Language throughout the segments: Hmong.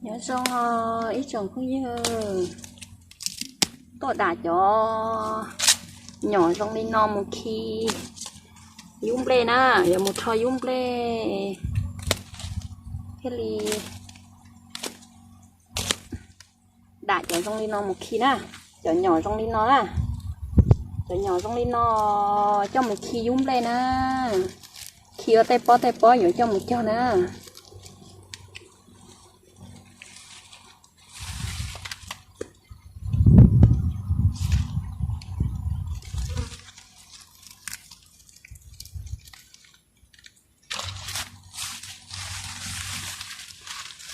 Nyob zoo ib tsoom phooj ywg, tuaj dam cov nyom zoo li no mus khi yub nplej na, yuav mus rho yub nplej thiaj li dam cov zoo li no mus khi na, cov nyom zoo li no na, cov nyom zoo li no coj mus khi yub nplej na, khi ua tej pob tej pob yuav coj mus cog na.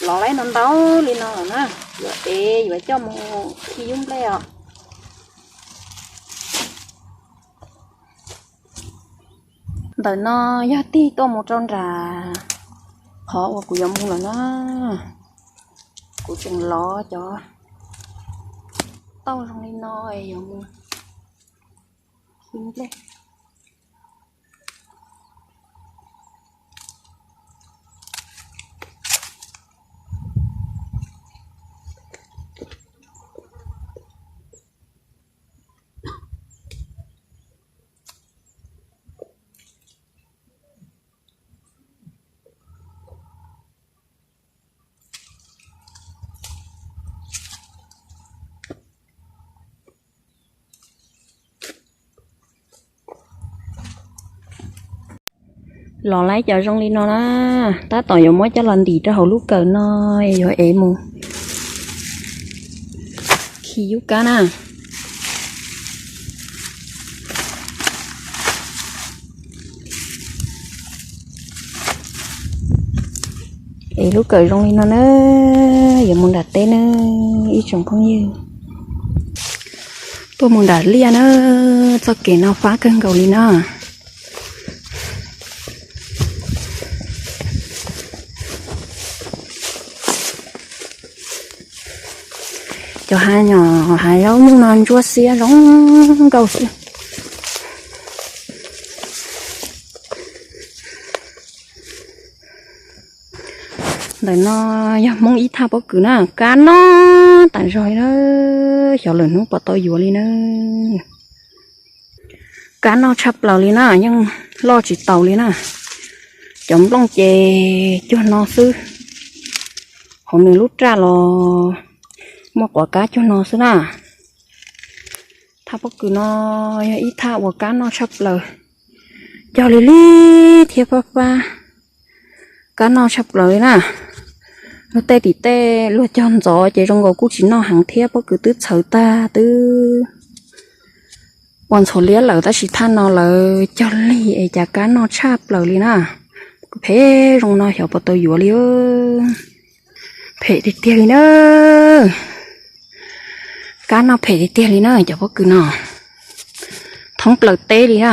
Los lawm no ntau li no lawm na, yuav ev yuav coj mus khi yub nplej os. Ntawm no yog tig tuaj mus rau nram qhov uas kuv yuav mus lawm na. Kuv tseem lov cov tauj zoo li no es yuav mus khi nplej. Los lawm cov zoo li no na, tab tom yuav muab coj los ntim rau hauv lub kawm no, yuav ev mus khi yub kab na. Es lub kawm zoo li no na, yuav mus nram teb na, ib tsoom phooj ywg. Tuaj mus nram liaj na, txoj kev no fab kawg nkaus li na. Cov hav nyom hav zaub nyuj no ntsuab xiab zoo nkauj xwb. Ntawm no yog Hmoob ib thaj pob kws na, kab noj tas zog li na, xyov lwm hnub puas tau yuav li na. Kab noj tshaj plaws li na, yeej loj tsis taus li na. Cov nplooj ces cuag no xwb, hauv nws lub raj los muaj quav kab cuag no xwb na. Thaj pob kws no yog ib thaj uas kab noj tshaj plaws, cog li li thiab fab fab, kab noj tshaj plaws li na. Luag tej tim tej luag cog ntxov ces zoo nkaus kuj tsis noj heev thiab, pob kws twb txhawv tag twb ua ntxhuav liab lawm, tab sis thaj no lawv cog lig es cas kab noj tshaj plaws li na. Phem zoo no xyov puas tau yuav li. Phem tiag tiag li na. Kab noj phem tiag tiag li na cov pob kws no. Thoob plaws teb li na.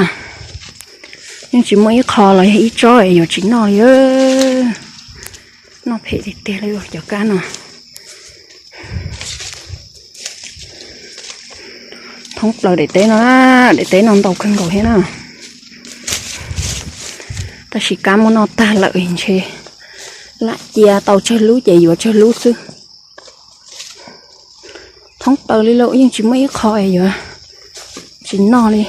Yeej tsis muaj ib qho los yog ib tsob yuav tsis noj li. Noj phem tiag tiag li cov kab no. Thoob plaws daim teb no, daim teb no ntau kawg nkaus thiab na. Tab sis kab muab noj tag lawm ntshe lam cia tau tsawg lub ces yuav tsawg lub xwb. Thoob plaws li lawm yeej tsis muaj ib qho es yuav tsis noj li.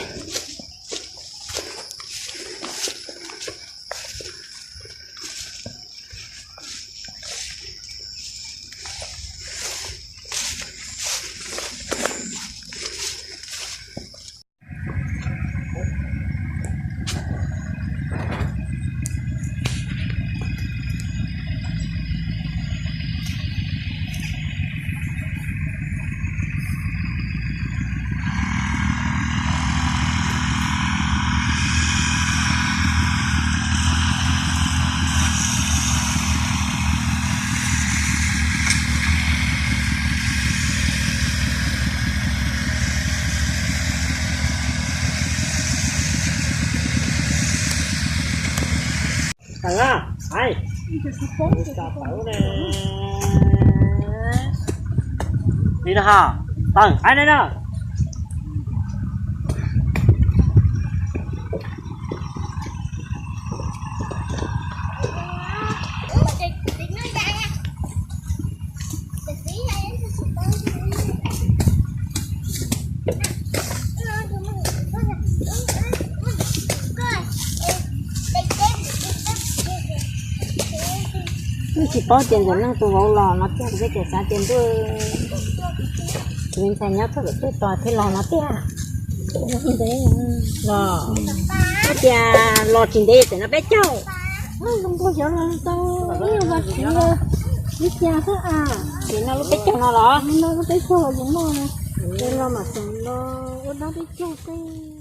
Tawm na, hais. Tawm na. Li no ha, tawm, hais na na. Wb tsis paub tias ntawm neej tus vauv los no tiag, kuv peb tseem xav tias ntuj, tus me ntxhais nyob txog pem tej tos thiaj los no tiag. Los, hais tias los tsis ntev pem no peb caug. Zoo nkauj xyov los tau ib vas thiv li cas xwb a. Pem no lub teb chaws no los, no lub teb chaws yus noj, es los mam xeem los ua dab teb chaws tej.